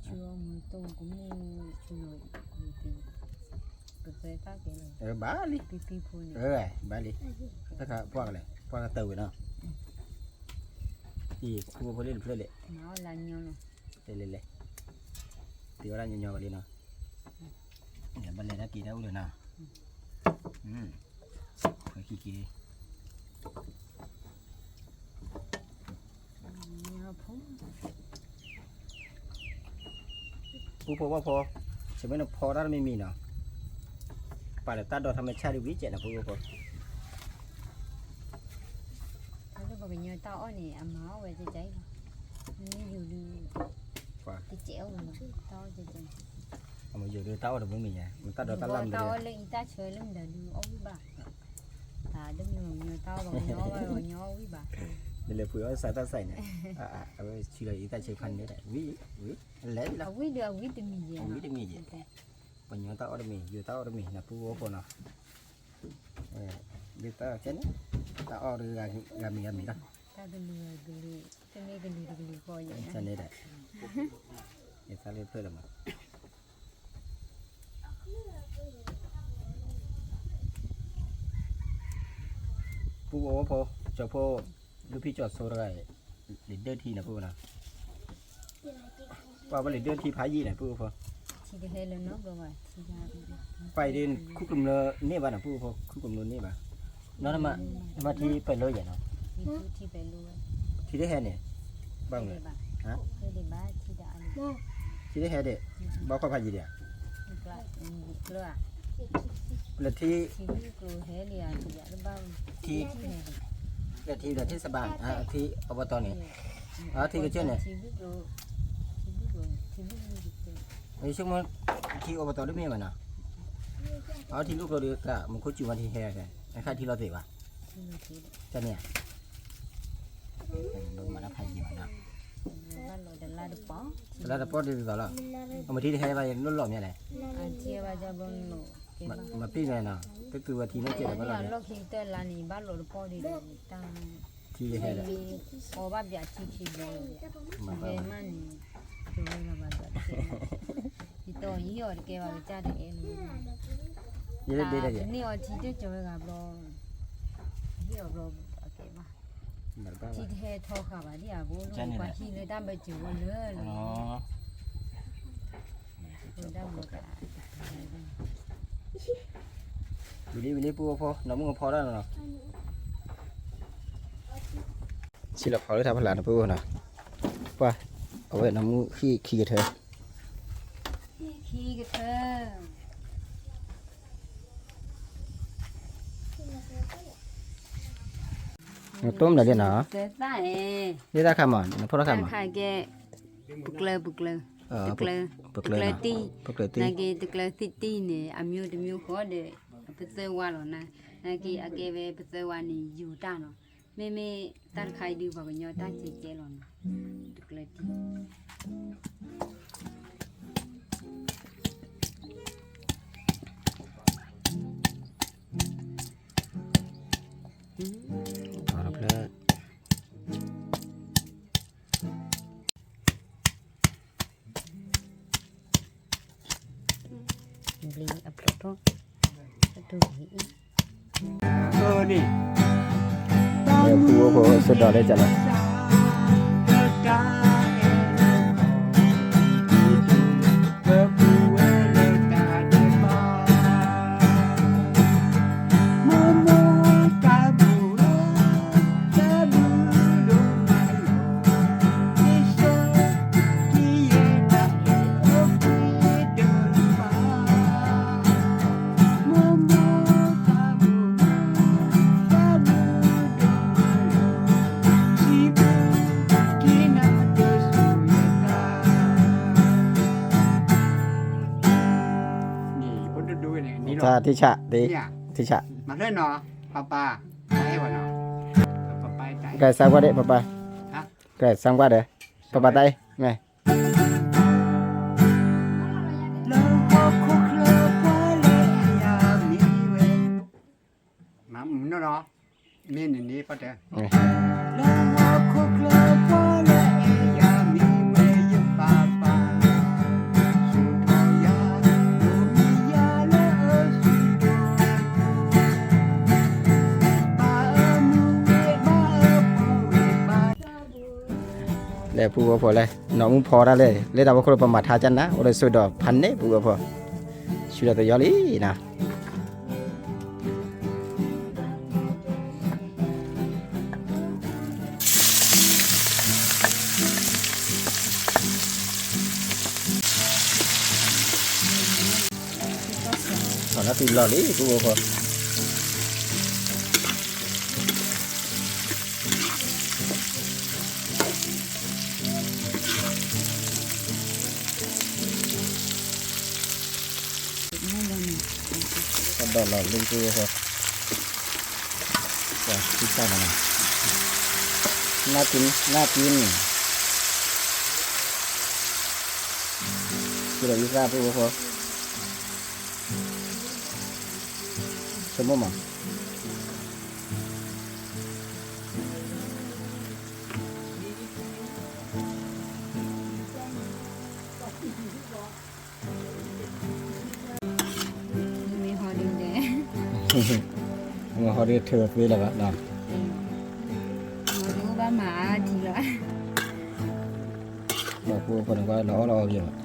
ဆူအီၣ်မူတိၢ်ကမူၣ်ဆူလီၤ, ပသဲတၢ်ကဲလီၤ, ဘၣ်လံ, ပံပံဖိန့ၣ်, ဘၣ်လံ, တၢ်ခါပှၢ်ကလဲၣ် ပှၢ်ကတၢၢ်ဝဲနီၤ, အံၤ ဖိဖိလံတဖျၢၣ်လဲၣ်, မၤအီၣ်လၢညီလီၤ, လဲၤလဲၤလဲၤ, တ့အီၣ်ဒၣ်ညီညီကလံနီၤ, ဘၣ်လဲၤတၢ်က့ၤတၢ်အိၣ်လၢနီၤ, ဖဲခံက့ၤ ပုၢ်ဖိဝၣ်ဖိ, ဆၢမ့ၢ်နဖီတၢ်တမံၤမံၤနီၤ, ပာ်လၢတၢ်ဒိးထီၣ်မ့ၢ်ဆၣ်ဒ်ဝံၤကဲးနီၤ ပုၢ်ဖိဖိ, လၢပှၤကညီတၢ်အီၣ်န့ၣ် အမၤအီၣ်ဝဲကဲကဲအံၤလီၤ, မ့ၢ်ယူၤဒုး, ကဲကဲအီၣ်ဝဲလီၤ, တၢ်အီၣ်ကဲကဲ, အမ့ၢ်ယူၤဒုးတၢ်အီၣ်တမံၤမံၤညါ, မ့ၢ်တၢ်ဒိးတၢ်လၢ်မ့ၢ်တၢ်အီၣ်လၢအံၤတၢ်ဆၢလၢမတၤဒုးအီၣ်ဝံၣ်ဘၣ် တၢ်တမံၤမံၤတၢ်အီၣ်ဘၣ် ပှၤကညီအီၣ်ဘၣ် ပှၤကညီအီၣ်ဝံၣ်ဘၣ်, နလဲၤပှ့ၤအီၣ်စးတၢ်စးအံၤန့ၣ်, အဝဲဆံလီၤအံၤတၢ်ဆၢဖးန့ၣ်ဒီး ဝံၤ, ဝံၤ, လဲၤလီၤ, အဝံၣ်ဒီးအဝံၣ်တမံၤယဲၢ်, အဝံၣ်တမံၤယဲၢ်, ပှၤကညီတၢ်အီၣ်တမံၤ ယူၤတၢ်အီၣ်တမံၤ နပုၢ်ဝဲၢ်ဖိနီၤ, ဒ်တၢ်ကဲန့ၣ်, တၢ်အီၣ်ဒီးဂၤမံၤဂၤမံၤလီၤ, တၢ်ကလုာ်ကလုာ်, တမ့ၢ်ကလုာ်တကလုာ်ဃီယဲၢ်, န့ၣ်ဒီး, ယသးလၢဖျၢၣ်လၢမး ပုၢ်ဝဲၢ်ဖိ, ကၠီဖိ, လူၤဖံကၠီဆိတဂၤအံၤ, လံာ်ဒၢထံန့ၣ် ပုၢ်ဝဲၢ်နီၤ, ပှၤဝဲလံာ်ဒၢထံဖးယံာ်န့ၣ် ပုၢ်ဝဲၢ်ဖိ, ပှၤအံၤဒ် ခူၣ်ကမျၢၢ်န့ၢ်ဘၣ်န့ၣ် ပုၢ်ဝဲၢ်ဖိ ခူၣ်ကမျၢၢ်န့ၢ်ဘၣ်, နီၢ်နမၤထံပၢၢ်လိယဲၢ်နီၤ, ထံတဟဲန့ၣ်, ဘၣ်မနုၤ, ထံတဟဲဒံး, ဘၣ်ကွၢ်ဖးယံာ်ဒံး, လၢထံ, ထံ, လၢထံဒီးထံစဘၣ်, ထံအီပတီန့ၣ်, အထံကစၢၢ်န့ၣ်, ယဆိကမိၣ်, ထံအီပတီတမ့ၢ်ဘၣ်နီၤ, အထံလူၢ်ကျိဒုးက မူခိၣ်စူၤမးထံဟဲ, အခါထံလီၤသ့ၣ်ဘၣ်, တၢ်န့ၣ်ဧါ, ဘၣ်မၤတၢ်ဖးယံာ်ဘၣ်နီၤ, တလါတပီၢ်ဒ်သိးလီၤ, အမ့ၢ်ထံတဟဲဘၣ် ယလိၣ်လီၤမးလဲၣ်, မၤပ့ၢ်မးနီၤ, တတုၤဝဲထံန့ၣ်ကဲလီၤဘၣ်လီၤ, လီၢ်ခံကတၢၢ်လါန့ၣ် ဘၣ်လီၤတပီၢ်ဒ်ဒီး, တၢ်, ထံတဟဲ, အီဘၣ်ပၠးထံခံဘျီလီၤ, ထံဟဲမးန့ၣ်, ကၠီဝဲဂၤဘၣ်ဘၣ်တကဲ, ယတီယဟ့ၣ်အီၤတကဲဘၣ် ကစၢ်တအဲၣ်လၢၤ, တၢ်တန့ၢ်အီၤထံတကၠီဝဲဂၤဘျီ, ဟ့ၣ်အီၤဘျီအကဲဘၣ်, ထံတဟဲထီဃာ်ဘၣ်ဒ်အဘိ, ပှၤဟံးလၢတၢ်ဘၢၣ်စၢၤဝဲလၢာ်လီၤ, ဝံၤလံဝံၤလံ ပုၢ်ဝဲၢ်ဖိ နီၢ်မုၣ်ကဖီတၢ်နီၤ, ဆံးလီၤဖီလၢထးဖီလာ်န့ၣ် ပုၢ်ဝဲၢ်နီၤ, ပှၤ, အဝဲနီၢ်မုၣ်ဟံၣ်ခံကထၢ, ဟံၣ်ခံကထၢ နတိၢ်မနုၤဒ်နီၤ, သၢသၣ်န့ၣ်, ဒ်တၢ်ခါမး နဖီၣ်တၢ်ခါမး, တၢ်ခါကဲ, ပကျၢၤ ပကျၢၤ, ပကျၢၤ, ပကျၢၤတံၢ်, ပကျၢၤတံၢ်, နာ်က့ တကျၢၤသ့ၣ်တံၢ်န့ၣ် အမျိုးတမျိုးဃီဒီး, ပသၢဝါလီၤနၤ, နာ်က့ အကဲဝဲပသၢဝါန့ၣ် ယူၤတၢ်နီၤ, မ့မ့ၢ်တၢ်တခါအံၤဒုး ပှၤကညီတၢ်ကဲကဲလီၤနီၤ, တကျၢၤတံၢ် အဖျၢၣ်, ဘျံအဖျၢၣ်ထီၣ်, အတူၢ်ဘျံအံၤ, အန့ၣ်, ပူဖိစ့ၢ်ဒီးလၢကလီၤ တၢ်ထံၣ်ဆၣ်, ထံၣ်ဆၣ်, မၤဖျၢၣ်နီၤ, ပၢ်ပၢ်, တၢ်အဲၣ်ဝဲနီၤ, ပၢ်ပၢ်တၢ်အဲၣ်, ကဲစၢ်ကွၢ်ဒီး ပၢ်ပၢ်, ဟါ, ကဲစၢ်ကွၢ်ဒီး ပၢ်ပၢ်တၢ်အဲၣ်, မ့ၢ် လၢဟီၣ်ခိၣ်ချၢပှၤလၢအယၤမ့ၢ်ဝဲ, မၤမုာ်နီၢ်နီၤ, မ့ၢ်န့ၣ်န့ၣ်ပှၤတဲ, လၢဟီၣ်ခိၣ်ချၢပှၤလၢအယၤမ့ၢ်ဝဲယပၢ်ပၢ်, ဆိၣ်ထီၣ်ယၤ, ဒိးမံယၤလၢအစုဒီး လဲၤပူဖိလဲၣ်, နီၢ်မုၣ်ဖီတၢ်လဲၣ်, လၢတၢ်ဖိခိၣ်လၢပမၤထါကနၤ အိၣ်လၢစိဒီးဖးန့ၣ်ပူဖိ, ဆူဒီးတယီလံနီၤ. ထီၣ်နၢ်တုၤလီၤလံပူဖိ, ဒီးလီၤလံပူဖိ, နၢ်တုၤ, နၢ်တုၤန့ၣ်, ဆူဒီးယသၣ်ပူဖိ, ဆိကမိၣ်မး မ့ၢ်ဟီဒုးလဲၣ်, မ့ၢ်ဟီဒုးထုးသ့လၢၤဘၣ်နီၤ, မ့ၢ်ဘၣ်မၤအါထံလီၤ, ဒီးပူဖိန့ၣ်ကွၢ်လီၤအီၣ်လီၤအီၣ်က့ၤ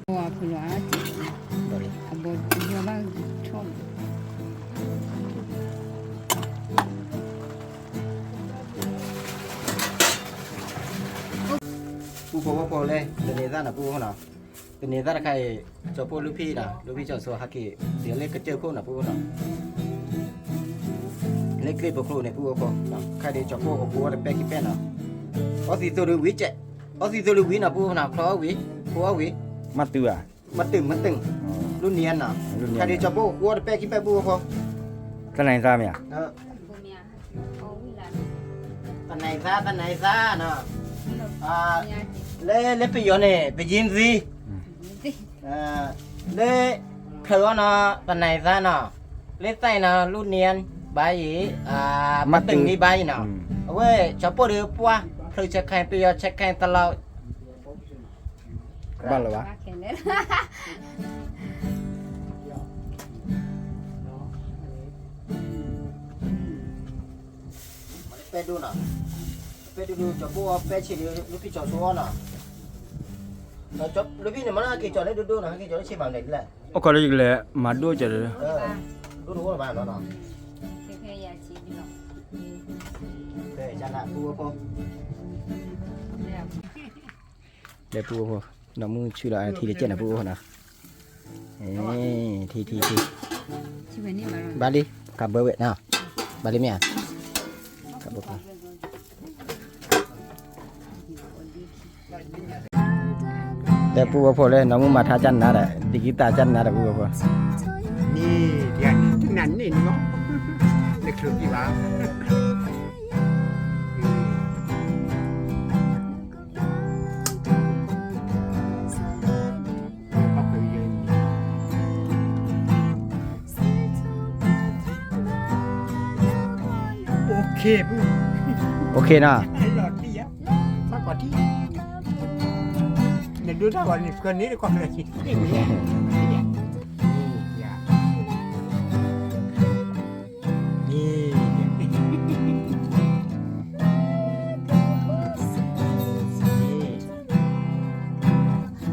ဘၣ် အဖုလီၤအါ, အဘီဘီဘၣ်ထီၣ်လီၤ, ပူဖိဖိဖိလဲၣ်, တန့ၤသၣ်နီၤပူဖိနီၤ, တန့ၤသၣ်တခါအံၤ, ကၠီၤပိၢ်လုၢ်ဖံးနီၤ, လုၢ်ဖံးကၠီၤစိဟဲက့ၤ, ဒ်လၢကစၢၢ်ခိၣ်နီၤပူဖိနီၤ, လၢကျ့ၣ်ပကျိန့ၣ်ပူဖိဖိ, ခါဒုးကၠီၤပိၢ်ကကိးအီၤတပဲာ်ခံပဲာ်နီၤ, အီသံးသိးဒုးဝံၤကဲး, အီသံးသိးဒုးဝံၤနီၤပူဖိနီၤ, ချီအီၣ်ဝံၤ, ဖိအီၣ်ဝံၤ, မၤတုၤဧါ, မၤတုၤမၤတုၤ, လူနံၤဧါနီၤ, ခါဒုးကၠီၤပိၢ်ကကိးအီၤတပဲာ်ခံပဲာ်ပူဖိဖိ, တနံၤသၣ်မ့ၢ်ဧါ, တနံၤသၣ်တနံၤသၣ်နီၤ, လၢလၢပယီၤန့ၣ် ပယံၤသံ လၢ ဖျၢၣ်အီၤနီၤ တနံၤသၣ်နီၤ, လၢသၣ်အံၤနီၤ လူနံၤဘါယံၤ, မၤတုၤနံၤဘါယံၤနီၤ, အဝဲကၠီၤပိၢ်ဒုးပှၢ် ဖျၢၣ်ဆဲးခဲ ပယီၤဆဲးခဲတလီၤ, ဘၣ်လၢၤဘၣ်, ပဲဒိၣ်နီၤ, ပဲဒိၣ်ဒိၣ် ကၠီၤပိၢ်အီၣ်ပဲဆံးဒုး လူဖံးကၠီၤစိအီၣ်နီၤ, လူဖံးန့ၣ်မ့ၢ်နီၤ က့ၤကၠီၤန့ၣ်ဒိၣ်ဒိၣ်နီၤ, ဟဲက့ၤကၠီၤလၢဆံးမၤလဲၣ်လဲၣ်, အိၣ်ခိးလၢယကလဲၤမၤဒိၣ်ကၠီၤဒုး, ဒိၣ်ဒိၣ်အိၣ်လၢၤဘၣ်နီၤနီၤ, ကဲ ပူဖိဖိ, နီၢ်မုၣ်ဆူၣ်လီၤ ထံတကဲန့ၣ် ပူဖိဖိနီၤ, ထံထံထံ, ဘၣ်လံ ကးဘၢဝဲနီၤ, ဘၣ်လံမ့ၢ်ဧါ, ကးဘၢ, ဒီးပူဖိဖိလၢ နီၢ်မုၣ်မၤထါကနၤဒီး ဒံးကံၢ်သးကနၤဒီးပူဖိဖိ, န့ၣ် ဒ်န့ၣ်တနၤန့ၣ်နီၤ, နချုးကံၢ်ဘၣ် OK နီၤ, လီၤတံၢ်ယါ, ဘၣ်ကွၢ်ထံ, နဒိတၢ်ဂီၤန့ၣ် ဖျၢၣ်န့ၣ်တကွၢ်ဖျၢၣ်န့ၣ်,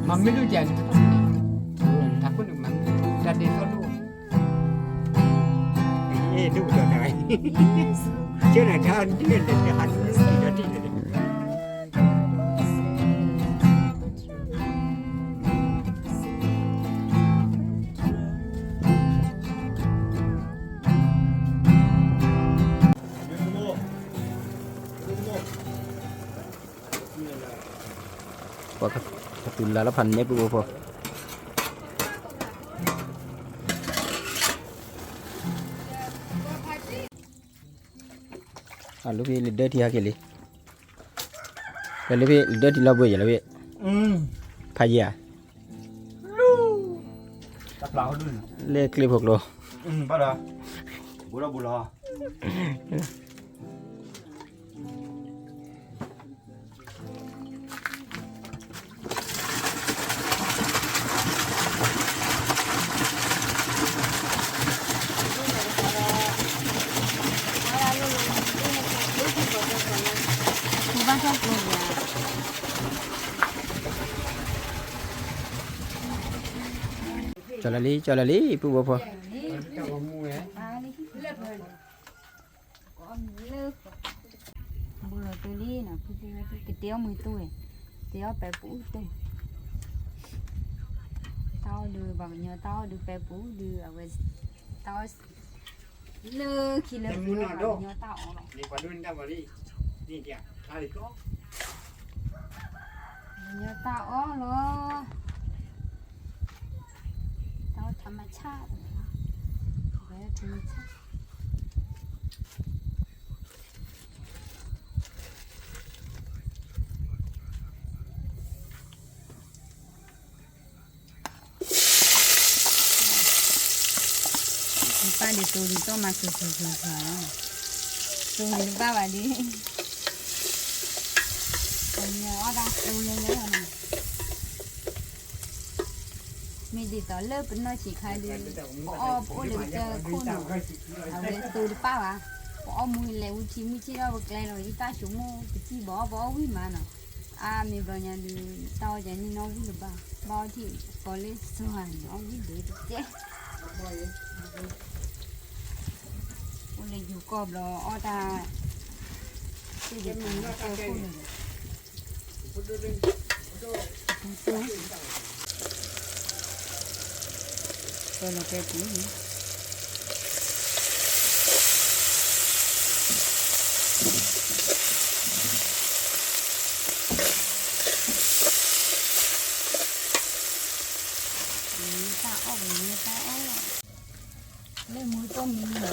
မၤမ့ၢ်ဒိၣ်ကဲ, တၢ်ခိၣ်န့ၣ်မၤမ့ၢ်ဒိၣ်, တၢ်ဒဲးသီဒိၣ်, အ့ၣ် ဒိၣ်ကဒီးတၢ်, ကၢနၤတၢ်ဒ်လဲၣ် တၢ်ဟးဒ်လဲၣ်ဒီးတံၢ်လဲၣ်ဒီး ပှၤကတုၤလၢလၢဖးန့ၣ်ပူဖိဖိ, အလူဖံလၢဒၢထံဟဲက့ၤလံ, လၢဖံလၢဒၢထံလီၤဘှံးယဲလီၤဖံ, ဖးယံၤဧါ, လၢကျ့ဖိကျိ ကၠီလီၤလံ ကၠီလီၤလံ ပုၢ်ဖိဖိ, ဘူးလီၤတိၢ်လံနီၤ ဖုဖုဝဲကတဲအီၣ်မုၢ်တိၢ်ဝဲ, တဲအီၣ်ပဲပူၤတိၢ်, တၢ်အီၣ်ဒုး ပှၤကညီတၢ်အီၣ်ဒုးပဲပူၤဒုး အဝဲ တၢ်အီၣ် လၢခံလၢပူၤ ပှၤကညီတၢ်အီၣ်လီၤ, ပှၤကညီတၢ်အီၣ်လီၤ, တၢ်အီၣ်ထမဆၣ်, ဝဲထမဆၣ် နပၢ်ဒ်သိးဒ်သိးမၤစၢၤစၢၤစၢၤစၢၤလီၤ, သိးန့ၣ်တဘၣ်ဘၣ်ဒ်, ပှၤညီအီၣ်တၢ်သိးလဲၤလဲၤလီၤနီၤ, မ့ၢ်ဒ်သိးလၢပနီၢ်ဆံးခါဒုး ပအီၣ်ပအိၣ်လၢကစၢၢ်ခိၣ်နီၤ, အဝဲသိးတပၣ်ဘၣ်, ပအီၣ်မူလဲၤဝံထံမုၢ်ဆ့ၣ်ထီၣ်ပကျဲလီၤ ယတၢ်ဆိကမိၣ်ပစံၣ်ဘီအီၣ်ပအီၣ်ဝံၣ်မးနီၤ, အါမ့ၢ်ဘျီညါဒုး တၢ်အီၣ်ကဲန့ၣ်နီၣ်ဝံၣ်လၢၤဘၣ်, ဘၣ်အီၣ်ထံၣ်ကီလၢစီၤဟၤန့ၣ် အီၣ်ဝံၣ်ဒံးတကဲ, အိၣ်လၢယိၤကီၢ်ဘျီအီၣ်တၢ်, တၢ်ခိၣ်န့ၣ် ပလီၤကဲပူၤန့ၣ် တၢ်အီၣ်ပတၢ်အီၣ်, လၢမူတိၢ်မံလီၤ,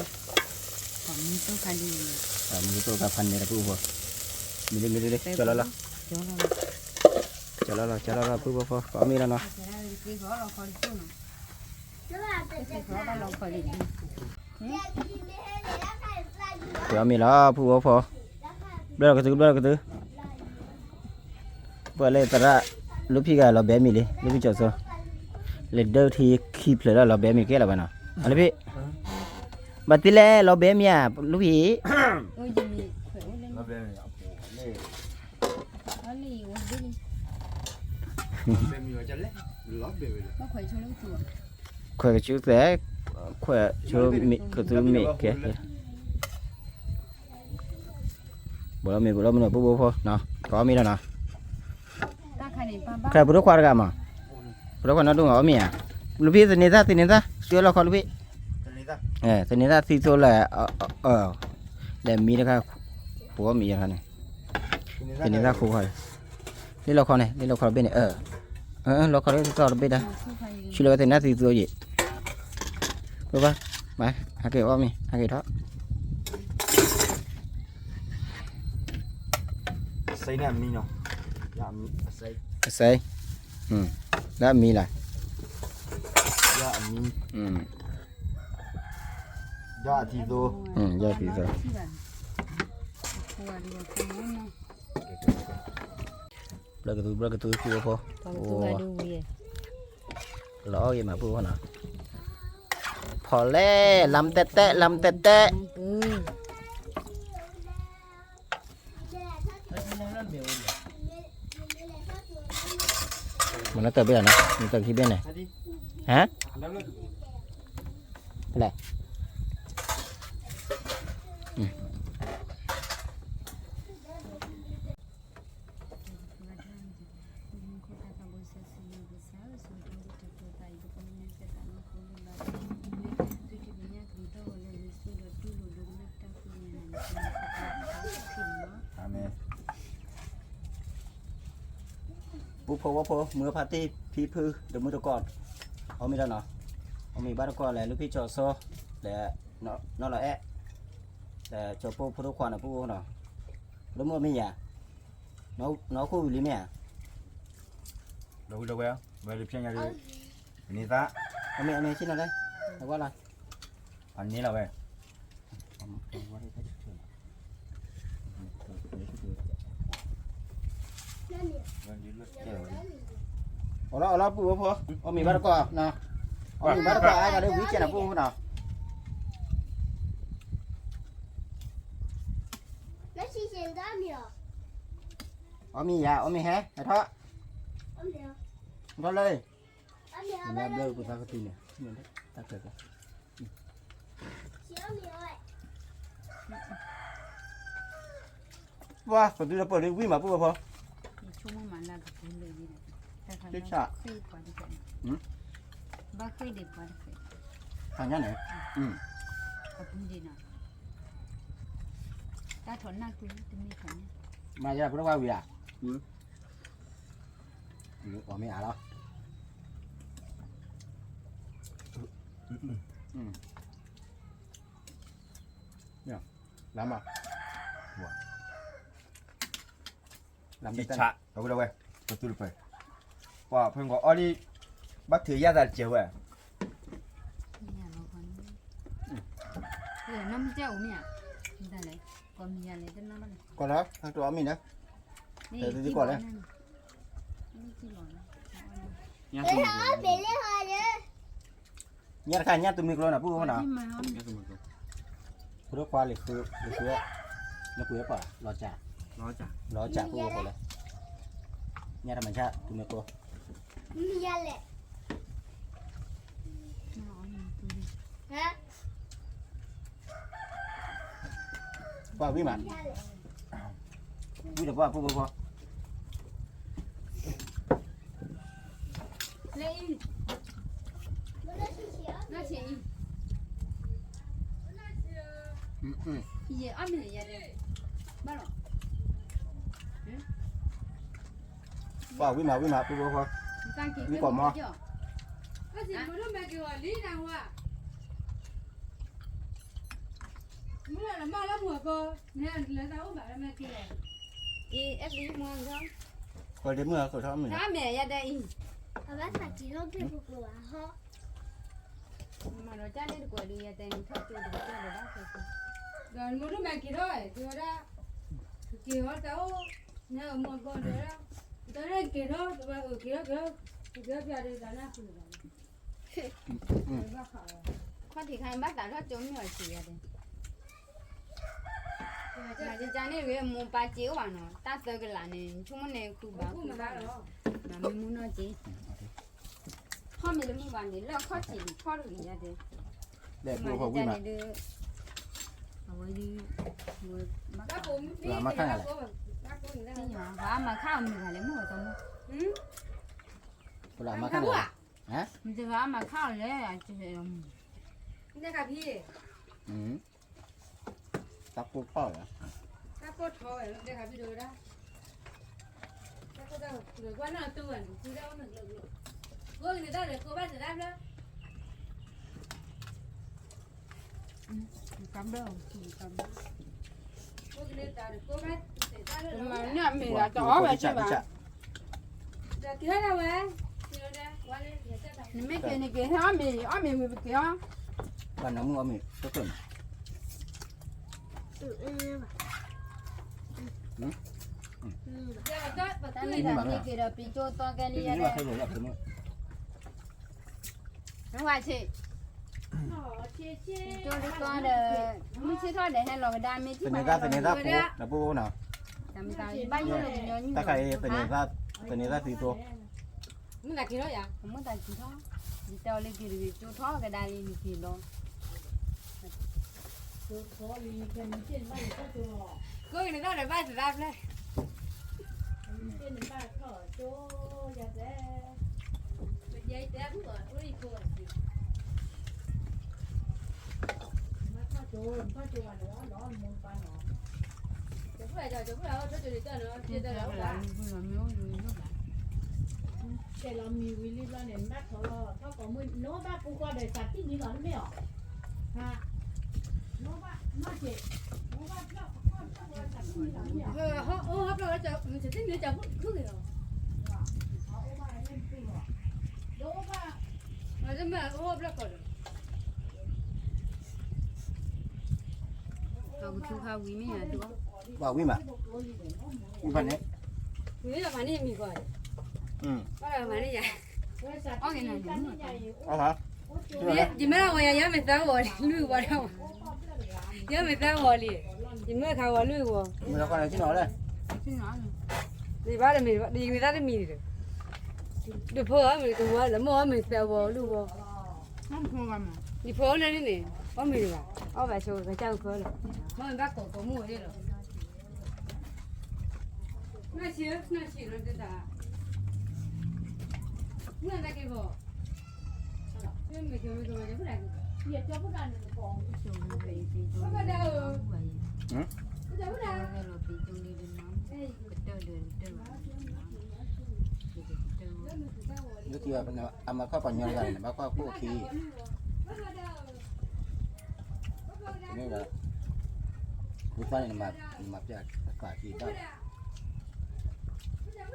မူတိၢ်ခါဒ်, မူတိၢ်ခါဖးန့ၣ်တပူၤဖိ, မံလံမံလံလံ ကၠီလီၤလီၤ, ကၠီလီၤလီၤ ကၠီလီၤလီၤ ပုၢ်ဖိဖိ ကအီၣ်မ့ၤလီၤနီၤ, ကအီၣ်မ့ၤလီၤ ပုၢ်ဖိဖိ, ဘျၢလီၤကသု ဘျၢလီၤကသု ပှၤလၢသရၣ် လူဖံဂၤလီၤဘဲမ့ၤလံ လူဖံကၠီၤစိ, လၢဒၢထံခံဖျၢၣ်လီၤ လီၤဘဲမ့ၤကဲလီၤဘၣ်နီၤ, အလူဖံ, ဘၣ်တ့လဲၣ်လီၤဘဲမ့ၤဧါ လူဖံ, ခွဲးကဆူသဲး, ခွဲးကဆူမ့ၤကသူမ့ၤကဲ ဘိလီၤမ့ၤ ဘိလီၤမ့ၤနီၤ ပုၢ်ဖိဖိနီၤ, ခဲပဒိၣ်ခွါတဂၤမး, ပဒိၣ်ခွါနီၢ်ဒိၣ်မး အီၣ်မ့ၤဧါ, လူဖံသန့ၤသၣ် သန့ၤသၣ် စှၤလီၤခီလူဖံ, သန့ၤသၣ်သံသိလၢ, လဲၤမံတခါ, ပအီၣ်မ့ၤယခါန့ၣ်, သန့ၤသၣ်ခိၣ်ခီ, လ့လီၤခီန့ၣ် လ့လီၤခီတဘ့ၣ်န့ၣ်, လီၤခီလၢသီတဘ့ၣ်တၢ်, ဆူလၢဝဲသန့ၤသၣ်သံသိယံၤ ပဘၣ်, မၤ, ဟဲက့ၤအီၣ်မ့ၤ ဟဲက့ၤထီၣ်, အစဲး, လၢအမံၤလီၤ, ယသံသိ, ယသံသိ, ဘျၢကသူ ဘျၢကသူ ပုၢ်ဖိဖိ, လီၤအီၣ်ဂ့ၤမး ပုၢ်ဖိနီၤ, ဖီလဲၣ် လါမတဲတဲ လါမတဲတဲ မနတၢၢ်ဘ့ၣ်နီၤ မနတၢၢ်ခံဘ့ၣ်န့ၣ်, ဟဲ, လဲၣ်, ပုၢ်ဖိဝဲၢ်ဖိ မုၢ်ဖါတံၢ် ဖံဖု ဒီးမုၢ်တကိး, အီၣ်မ့ၤလီၤနီၤ, အီၣ်မ့ၤဘၣ်တကိးလဲၣ် လူဖံကၠီၤစိ, လဲၣ်, နီၢ်လီၤအဲၣ်, ဆိဖိဖိဒိၣ်ခွါန့ၣ် ပူဖိနီၤ, လၢမုၢ်အမ့ၢ်ယၤ, နီၢ်ခိၣ်ဝံၤလံမ့ၢ်ဧါ, လီၤဝံၤလီၤဝဲ, ဝဲလၢဖျဲညါဒီး, ပန့ၢ်သး, အမ့ၢ်အမ့ၢ်ဆ့ၣ်နီၤလဲၣ်, အဝဲလီၤ, အန့ၢ်လီၤဝဲ အီၣ်လီၤအီၣ်လီၤ ပုၢ်ဖိ, အီၣ်မ့ၤဘၣ်တကီၢ်, အီၣ်မ့ၤဘၣ်တကီၢ် အါဂၤလၢဝံကဲနၤ ပုၢ်ဖိနီၤ, အီၣ်မ့ၤယၤ အီၣ်မ့ၤဟဲ ဟဲထီၣ်, ထီၣ်လၢ, ဘျၢပသးကတုၤန့ၣ်, တၢ်ခဲက ပှၤ ပဒုးဒီးပၢၢ်လံ ဝံၣ်မး ပုၢ်ဖိ, ဘၣ်ဃ့ဒံးပှၤတဖဲ, တၢ်ထီၣ်နၢ်ကွံာ်တမ့ၢ်ထီၣ်န့ၣ်, မၤယၤဖိတဝါဝံၤဧါ, အီၣ်မ့ၤအါလီၤ, လါမး, လါမး, ဆး, အဝဲဒၣ်ဝဲ, ပသူတပၢၢ်, ပှၤဖဲကီးအီၣ်လံ, ဘၣ်ထုးယၤသးတစဲးဝဲ, ကီၢ်လီၤ, တအီၣ်မ့ၤန့ၣ်, ညၣ်တခါ ညၣ်သူမ့ၤကျိနီၤ ပုၢ်ဖိနီၤ, ဖိဒိၣ်ခွါလံၤဃု, လံၤဃု, နကွံာ်ပှၤ, လီၤစၢ်, လီၤစၢ် ပုၢ်ဖိလဲၣ်, ညၣ်တမၤဆၣ် သူမ့ၤကျိ, မ့ၢ်ယၤလဲၣ် ပှၤဝံၣ်မး, ဝံၣ်ဒီးပှၤ ပုၢ်ဖိဖိ, လၢအံၤ, နဆံးအံၤ, ယအီၣ်မ့ၤယၤဒီး, ဘၣ်လီၤ, ပှၤဝံၣ်မး ဝံၣ်မး ပုၢ်ဖိဖိ, ဝံၣ်ကီးမး, မုၢ်လီၤလီၤမၢ်က့ၤဝဲ, မုၢ်လီၤလီၤမၢ်လၢမုၢ်အကီ, နလဲၤသးအိၣ်ဘၣ်လၢမၢ်က့ၤဝဲ, အ့ အဲၣ်လံမုၢ်အကီ, ဃီဒ့မုၢ်အကီထီၣ်မုၢ်, ထီၣ်မ့ၤယၤဒီးအံၤ, အဘၣ်သးက့ၤထီၣ်ကျဲပူၤကျိၤဘၣ်ဟီ, မၤဒီးကၢ်န့ၣ်တကွဲးဒီး ယတဲနထီၣ်ကၠိတကၢ်ဒီးဘၣ်ဃဲ, ဒီးနမုၢ်တမၢ်က့ၤထီၣ်ဝဲ က့ၤဝဲဒၣ်, က့ၤဝဲတၢ်အိၣ်, နမုၢ်အကီဒီး, တၢ်န့ၣ်က့ၤထီၣ် တဝဲအက့ၤထီၣ်က့ၤထီၣ်, က့ၤထီၣ်ပျးဒီးတၢ်နၢ်ပူၤဘၣ်, ခီၣ်ထံးခါဘၣ်သးထီၣ်ကၠိမ့ၢ်အီၤဆံးယၤဒီး, မၤကကါန့ၣ်ဂ့ၤ မိၢ်ပၢ်စ့အိၣ်ဘၣ်နီၤ တၢ်သၢကလးန့ၣ် ဆိကမိၣ်န့ၣ်ဃုဘၣ်ဃုဘၣ်, မၤမ့ၢ်မူနီၢ်က့ၤ, ထီၣ်မ့ၢ်တမုၢ်ဘၣ်န့ၣ် လၢအခီၣ်ထံးလံၤထီၣ်တဂ့ၤယၤဒီး, မၤကကါန့ၣ်ဒီး, အဝဲဒုး, အဝဲ, မၤခါ, မၤခါအီၤမ့ၢ်ဂၤလဲၣ်မ့ၢ်ဝဲတမုၢ်, မၤခါအီၤလဲၣ်, တဂၤမၤခါအီၤလဲၣ်, တၢ်ကိၢ်ထီၣ်ဝဲ, တၢ်ကိၢ်ထီၣ်ဝဲ, နမ့ၢ်က့ၤန့ၣ်က့ၤဟဲအီၣ်မ့ၤ အီၣ်မ့ၤဝံၤပက့ၤအီၣ်, ပှၤနမုၢ်အီၣ်မ့ၤတကၢၢ်နီၤ, တၢ်န့ၣ်တၢ်န့ၣ်က့ၤဒီးပံၤကၠိသီကဲလံယဲ, နဝၤဆံး, ပံၤကၠိတသီဒီး, မုၢ်ဆ့ၣ်ထီၣ်ဒီးဟဲလီၤကဒါမ့ၢ်ထံၣ်ဘၣ်, သန့ၤသၣ်ဖိ, နပုၢ်အိၣ်နီၤ, တၢ်ခါအံၤ, သန့ၤသၣ်သံသိ, မုၢ်သးက့ၤထီၣ်, ယတဲအီၤလၢက့ၤတဂ့ၤ ကၠိထီၣ်ကဒါလံနက့ၤလီၤ, ကိးက့ၤနသီၣ်ဒီးဘၣ်သဒါဖျဲၣ်, ဆဲးလီၤမံၤဝံၤလံဘျီန့ၣ် ဘၣ်ထီၣ်လီၤ ထီၣ်ကိးမုၢ် နအိၣ်ဘၣ်ပူၤကွၢ်ဒီး သးတံၢ်နံၤလီၤ နမ့ၢ်အီၤ, ဟါ, ပှၤဝံၣ်မး, ဝံၣ်ဖးန့ၣ်, ဝံၣ်ဖးန့ၣ်မံၤဃီ, အီၣ်က့ၤနၤန့ၣ်, ယမ့ၢ်ဝဲယၤ ယမ့ၢ်သၢဂီၤလံ လွံၢ်ဂီၤဒီး, ယမ့ၢ်သၢဂီၤလံ, ယမ့ၢ်ခးဂီၤလွံၢ်ဂီၤ, မ့ၢ်ဘၣ်တမံၤ, ယမ့ၢ်သၢတမံၤန့ၣ်ဒီး, တဖိအီၣ်မ့ၤတဝါလၢ မ့ၢ်အီၣ်မ့ၤသၢဝီလွံၢ်ဝီ, ယဖိအိၣ်လၢန့ၣ်န့ၣ်, အီၣ်မ့ၤတဘၣ်, အီၣ်ဘၣ်ဆိကစၢ်ဖိလီၤ, မ့ၢ်ဘၣ်ကိးကိးမုၢ်ဝဲသ့ၣ်လီၤ. လၢခံ အမၤခီပှၤညီတဂၤန့ၣ် နဘၣ်ကွၢ်ခိၣ်အခံ, န့ၣ်ဒီး, ဝံသးန့ၣ် နမၤပျဲအသးခံဘၣ်, ထီၣ်ကၠီလၢပှ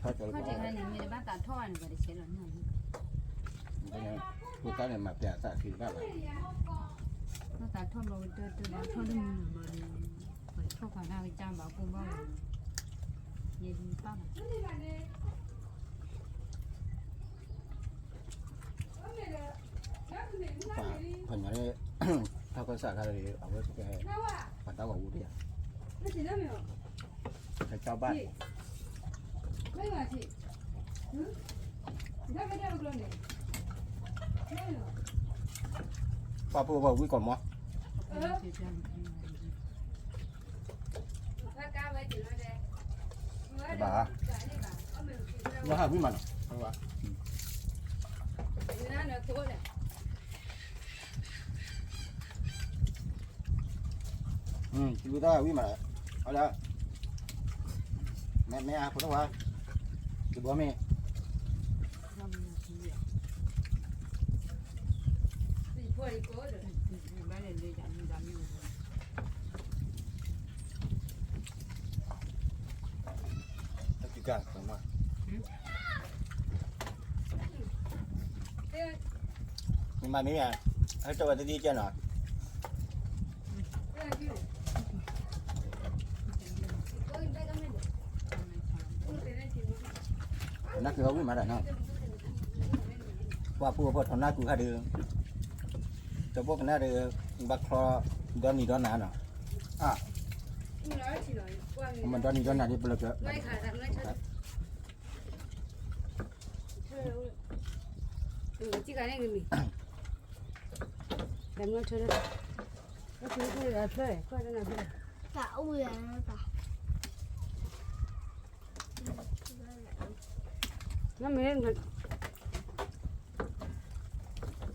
ၤ, ဝံသးန့ၣ် မၤပျဲအသးခံဘၣ်ဘၣ်, သးထီၣ်ဘျီကတၢၢ်တၢၢ်ဘၣ် ထီၣ်တမံၤမံၤဘၣ်န့ၣ်, ထီၣ်ပှၤတၢ်ကစၢ်ဘၣ်ကိၢ်ဘၣ်ဝဲ, ယဲဒၣ်ပၢ်ဘၣ် ပှၤညီန့ၣ် ထီၣ်ကီၢ်စၢ်ခါဒီး အဝဲကဲ ပှၤတၢ်ဂီၤဝူတယၤ, ကၠီဘၣ်, ပှၤဖိပှၤဝံၣ်ကီးမီၤ, ဘၣ်, ဝဲဟးဝံၣ်မးနီၤ, ဝံၣ်တၢ်ဝံၣ်မး, အလၢ, မ့ၢ်မ့ၢ်အဖိတဝါ, ယဘီမ့ၢ် တၢ်ကံကၢ်, မ့ၢ်မ့ၢ်, ဟဲကၠီဝဲတသ့ကဲနီၤ, နၢ်ကုၤဟဲဝံၣ်မးတၢ်နီၤ, ပှၤဖိပှၤထီၣ်နၢ်ကုၤခါဒီး, တဘိကနၣ်ဒီး, ဘၣ်ချီ, ဒီနံၤဒီနၤနီၤ, အ, မ့ၢ်ဒီနံၤဒီနၤဒ်ပလၢက,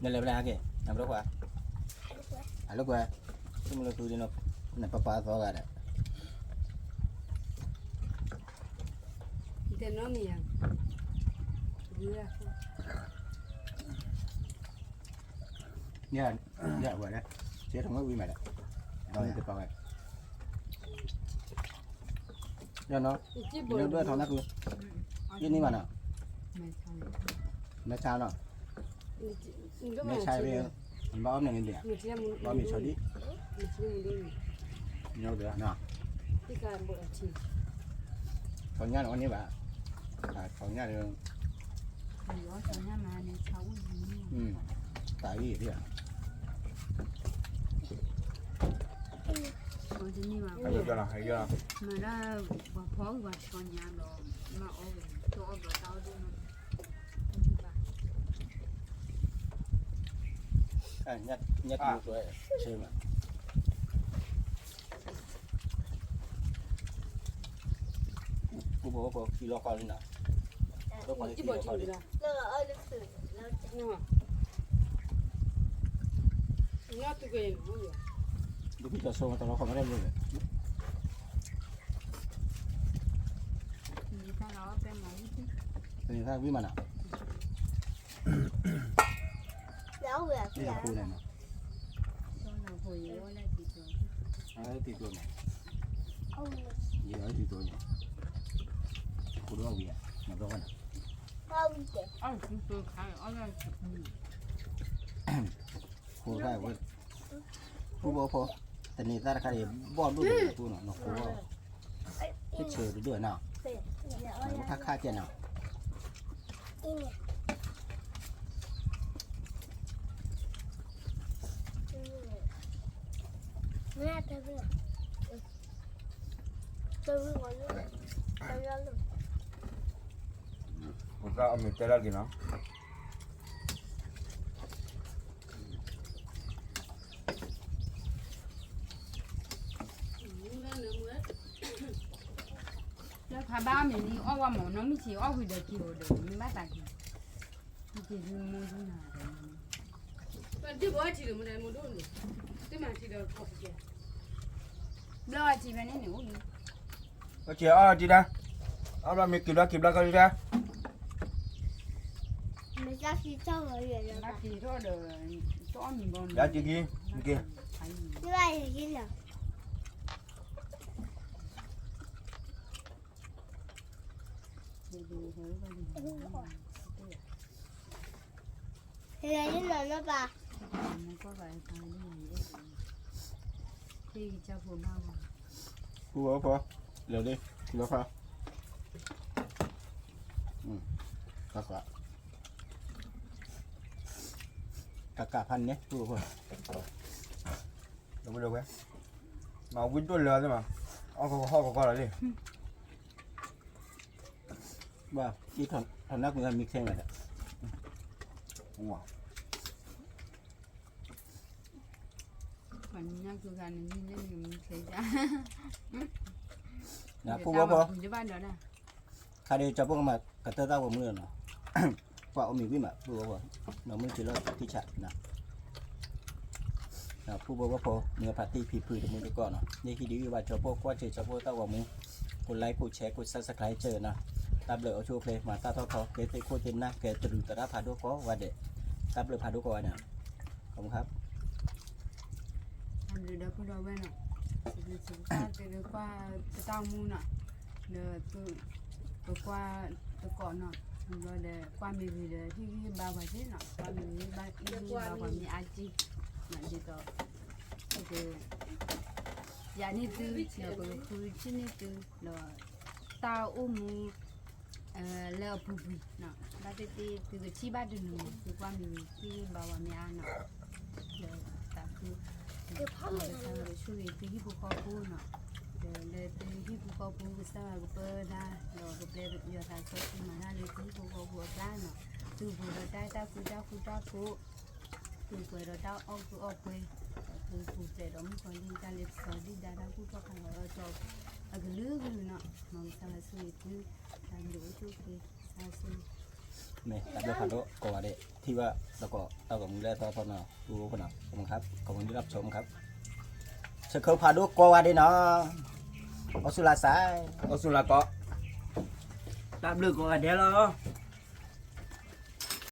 နလဲၤဘၣ်ဟဲက့ၤ, နဘၣ်ကွၢ်, အလိာ်ကွဲ, ဆိကမိၣ်လၢသူဒ်နီၤ, နပပာ်သီဂၤဒီး, ယဝဲဒၣ်, ယဲၢ်ထီၣ်မ့ၢ်ဝံၤမးဒီး, ဒီးတပာ်ဝဲ, ယနီၤ, ယဒွဲၣ်ထီၣ်နၢ်ကုၤ, ယန့ၢ်ဘၣ်နီၤ, မဲဆါနီၤ, မဲဆါ, ဘၣ်အီၣ်မ့ၤန့ၣ်ဒံး, ဘၣ်အီၣ်မ့ၤဆီဒံး, ညီဒီးနီၤ, ဆီညၣ်န့ၣ်အီၣ်န့ၢ်ဘၣ်, ဆီညၣ်ဒီး တၢ်အံၤဒ်, မၤဒၣ်ပှၤဖီအုၣ်ပှၤဆီညၣ်ဒီး, မၤအီၣ်ဝဲ, တအီၣ်ဘျီတၢ်အီၣ်ဒိၣ်နီၤ, ညၣ်တမုၢ်သွဲဆၢမး ကူဘိကီၢ်ခံလီၤကီၢ်လံနီၤ, ဒိၣ်ကီၢ်လံခံလီၤကီၢ်လံနီၤ, ဒုးကစီၤဆိတလီၤကီၢ်မးတမုၢ်န့ၣ်, သးဝံၣ်မးနီၤ, အဃိန့ၣ်နီၤ, တံၤတိန့ၣ်, ယတံၤတိန့ၣ်, ခိၣ်ဒိၣ်ဝံၤဧါ, မၤဘျီဃီန့ၣ်, ခိၣ်ဒိၣ်ဝဲ, ပူဘီဖိ, တန့ၤသၣ်တခါအံၤ ဘီၣ်ဒိၣ်ဒိၣ်ပူနီၤ, နခိၣ်ဘီၣ်, ဟ့ၣ်ဆၢတဒိၣ်နီၤ, ခါခါကဲနီၤ. အမ့ၢ်တဲလၢက့ၤနီၤ, လၢဖးဘၣ်အီၣ်မ့ၤလံအီၣ်ဝဲမး နီၢ်မုၢ်ဆံးအီၣ်ဝံၤဒီးက့ၤအိၣ်ဒီး မ့ၢ်ဘၣ်သးက့ၤ, က့ၤဒုးမိၢ်ဒုးနၤဒီး, ဘျီအီၣ်ထံဖဲန့ၣ်န့ၣ်အိၣ်လံ, အီၣ်ထံအီၣ်ထံဒၣ်, အီၣ်ဘျီမ့ၤက့ၤဘျီက့ၤဘျီကီၢ်ဒၣ်, ဘၣ်က့ၤထီၣ်ဒီး, တအီၣ်မ့ၤဘီမ့ၤ, ဘၣ်က့ၤက့ၤ, က့ၤ ပူဖိ, လၢာ်လံ, လၢာ်ခါ, ကကးဖးန့ၣ် ပူဖိ, လၢဝဲ, မၤဝံၣ်ဒိၣ်လၢာ်သ့ၣ်မး, အီၣ်ကဟီၣ်ကကီလီၤလံ. ဘၣ်, ထီၣ်နၢ်ကွံာ်မံခ့ဝဲဒီး, နဖူဝဲဖိ, ခါဒံးကၠီဖိကမၤကတၢၢ်သၣ်ဝဲမုၢ်လီၤနီၤ, ပှၤအီၣ်မ့ၤဝံၤမး ဖူဝဲဖိ, နီၢ်မုၢ်က့ၤလီၤတံၢ်ဆးနီၤ. ဖူဖိဝဲဖိ မ့ၢ်ဖးတံၢ်ဖံဖုတမုၢ်တကိးနီၤ, န့ၣ်ဟံးဒံးဘၣ်ကၠီဖိကွၢ်စၢၤကၠီဖိသၣ်ဝဲမုၢ်, ကိး like ကိး share ကိး subscribe စၢၤနီၤ. တၢ်ဘျုးအိၣ်ဆူၣ်အိၣ်ချ့ မၤတၢ်ထီၣ်ထီ ကဲသ့ၣ်ခိၣ်သ့ၣ်နၢ် ကဲတရူးသရၣ်ဖးဒိၣ်ကိးဂၤဒဲး, တၢ်ဘျုးဖးဒိၣ်ကိးဂၤဒဲး, ခီမခါ တၢ်ဘျုးဒီပုၢ်ဒီဝဲၢ်နီၤ, စံးဘျုးစံးဖှိၣ်က့ၤလၢကွၢ်ပတၢ်အိၣ်မူနီၤ, ဒီး ပကွၢ်တကိးနီၤ, ဘျီဒီးကွၢ်မ့ၢ်ဂ့ၤဒီး ဟ့ၣ်ဂံၢ်ဟ့ၣ်ဘါပှၤသ့ၣ်နီၤ, ကွၢ်မ့ၢ်ဂ့ၤ ဟ့ၣ်ဂံၢ်ဟ့ၣ်ဘါပှၤမ့ၢ်အါတံၢ်, ဒ်သိး ပက ယၤန့ၢ်သု ဒီးပကဃုထံၣ်န့ၢ်သုလီၤ, တၢ်အိၣ်မူ လၢအပူၤကွံာ်နီၤ, ဘၣ်သ့ၣ်သ့ၣ် သုကထံၣ်ဘၣ်တနံၤ သုကွၢ်မ့ၢ်ဂ့ၤ ဟ့ၣ်ဂံၢ်ဟ့ၣ်ဘါပှၤမ့ၢ်အါနီၤ, ဒီးသးခု ကစၢ်ယွၤကဆိၣ်ဂ့ၤသုဟံၣ်ဖိဃီဖိနီၤ, ဒီးလၢသုဟံၣ်ဖိဃီဖိ ကစၢ်ယွၤကပၢဒၣ် ဒီးကပျဲယွၤသးစီဆှံမၤတၢ်လၢသုဟံၣ်ဖိဃီဖိအကျါနီၤ, သုပှဲၤဒီးတၢ်အဲၣ်တၢ်ကွံတၢ်ဃူတၢ်ဖိး, သုပှဲၤဒီးတၢ်အီၣ်ကုၢ်အီၣ်ပှဲၤ, ဒီးသုပူၤဖျဲးဒီးမုၣ်ကီၤလံၢ်တၢ်လ့ပစီဒုၣ်ဒါတၢ်ကူၣ်ထီၣ်ခးလီၤအၢၣ်တီ အကလုာ်ကလုာ်နီၤ, မ်ကစၢ်ယွၤဆိၣ်ဂ့ၤသု, တၢ်ဘျုးအိၣ်ဆူၣ်အိၣ်ချ့, ကစၢ်ဆိၣ်ဂ့ၤ မ့ၢ်တၢ်ဘျုးဖးဒိၣ်ကိးဂၤဒဲး ထံၣ်ဘၣ်သကိးတၢ်ဂီၤမူလၢအသီသီနီၤ, ပူဖိနီၤ, ခီမခါ ခီမခါ ဆၢခၢဖးဒိၣ်ကိးဂၤဒဲးနီၤ, အိၣ်ဆူၣ်လၢစဲး, အိၣ်ဆူၣ်လၢကီး, တၢ်ဘျုးကိးဂၤဒဲးလီၤ.